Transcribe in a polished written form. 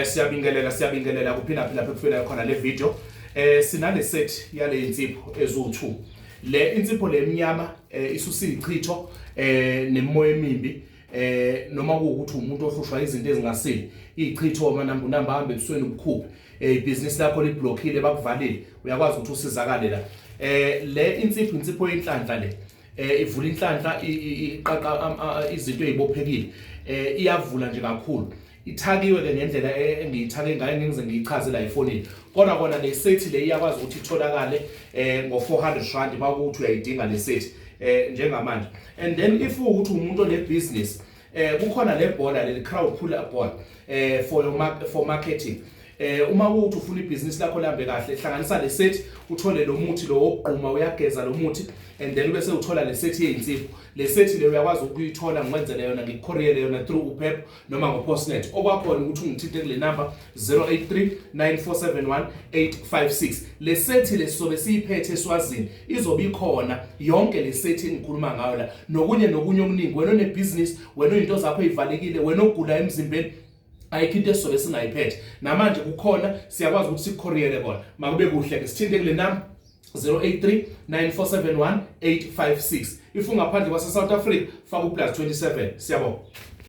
Siyabingelela, siyabingelela kuphinda phinda lapho kufika khona le video. Sinale set yale insipho ezu2. Le insipho le emnyama isusa ichitho nemimoya emimbi, noma kuwukuthi umuntu ohlushwa izinto ezingasile, ichitho, amanamba namba hambe ebusweni ubukhuphe, ibhizinisi lakho liblockile, bakuvalile, uyakwazi ukuthi usizakale la. Le insipho, insipho yenhlanhla le, ivula inhlanhla, iqaqa izinto ezibophekile, iyavula nje kakhulu. Ithakiwe ke ngendlela engiyithake ngayo, ngize ngiyichaze la efonini, kodwa kona le set le iyakwazi ukuthi itholakale ngo R400 makuthi uyayidinga le set njengamanje. And then if ukuthi umuntu one business, kukhona le bhola leli, crowd puller ball, for your mark, for marketing. Uma ukuthi ufuna ibhizinisi lakho lihambe kahle, hlanganisa le set, uthole lo muthi lo wokugquma, uyageza lo muthi, and then bese uthola le set yezinsipho. Le set le uyakwazi ukuyithola ngikwenzele yona, ngikucourierele yona through uPep noma ngoPostnet. Okwakhona ukuthi ungithinte kule number 083 9471 856. Le set le sizobe siyiphethe eSwazini, izobe ikhona yonke le set engikhuluma ngayo la, nokunye nokunye okuningi. Wena onebusiness, wena into zakho ezivalekile, wena ogula emzimbeni, ayikho into esizobe singayiphethe. Namanje kukhona, siyakwazi ukuthi sikucourierele kona. Makube kuhle ke, sithinte kule number 083 9471 856. If ungaphandle kwase South Africa, faka uplus 27. Siyabonga.